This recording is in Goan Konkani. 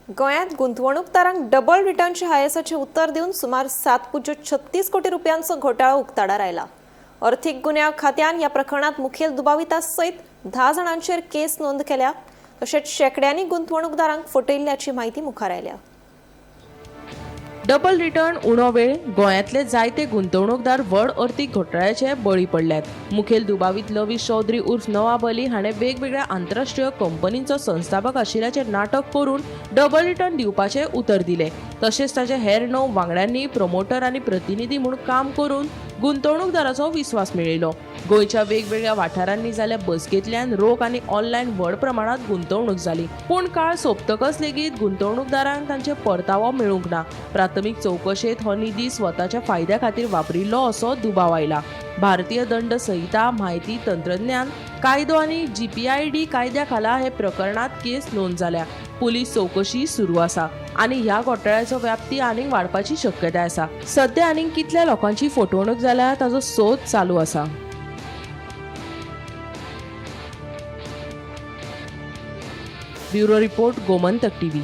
गोंयांत गुंतवणूकदारांक डबल रिटर्नच्या हायेसाचें उत्तर दिवन सुमार 7.36 कोटी रुपयांचो घोटाळो उक्ताडार आयला. अर्थीक गुन्यांव खात्यान ह्या प्रकरणांत मुखेल दुबाविता सयत 10 जाणांचेर केस नोंद केल्या. तशेंच शेंकड्यांनी गुंतवणूकदारांक फटयिल्ल्याची म्हायती मुखार आयल्या. डबल रिटर्न उणो वेळ गोंयांतले जायते गुंतवणूकदार व्हड अर्थीक घोटाळ्याचे बळी पडल्यात. मुखेल दुबावीत लवीश चौधरी उर्फ नवाब अली हाणें वेगवेगळ्या आंतरराष्ट्रीय कंपनींचो संस्थापक आशिल्ल्याचें नाटक करून डबल रिटर्न दिवपाचें उतर दिलें. तशेंच ताच्या हेर 9 वांगड्यांनी प्रमोटर आनी प्रतिनिधी म्हूण काम करून गुंतवणूकदाराचो विस्वास मेळयलो. गोंयच्या वेगवेगळ्या वाठारांनी जाल्ल्या बसकेंतल्यान रोख आनी ऑनलायन व्हड प्रमाणांत गुंतवणूक जाली. पूण काळ सोंपतकच लेगीत गुंतवणूकदारांक तांचे परतावो मेळूंक ना. प्राथमीक चवकशेंत हो निधी स्वताच्या फायद्या खातीर वापरिल्लो असो दुबाव आयला. भारतीय दंड संहिता, म्हायती तंत्रज्ञान कायदो आनी GPID कायद्या खाला हे प्रकरणांत केस नोंद जाल्या. पुलीस चवकशी सुरू आसा आनी ह्या घोटाळ्याचो व्याप्ती आनीक वाडपाची शक्यताय आसा. सध्या आनीक कितल्या लोकांची फटवणूक जाल्या ताचो सोद चालू आसा. Bureau report, Gomantak TV.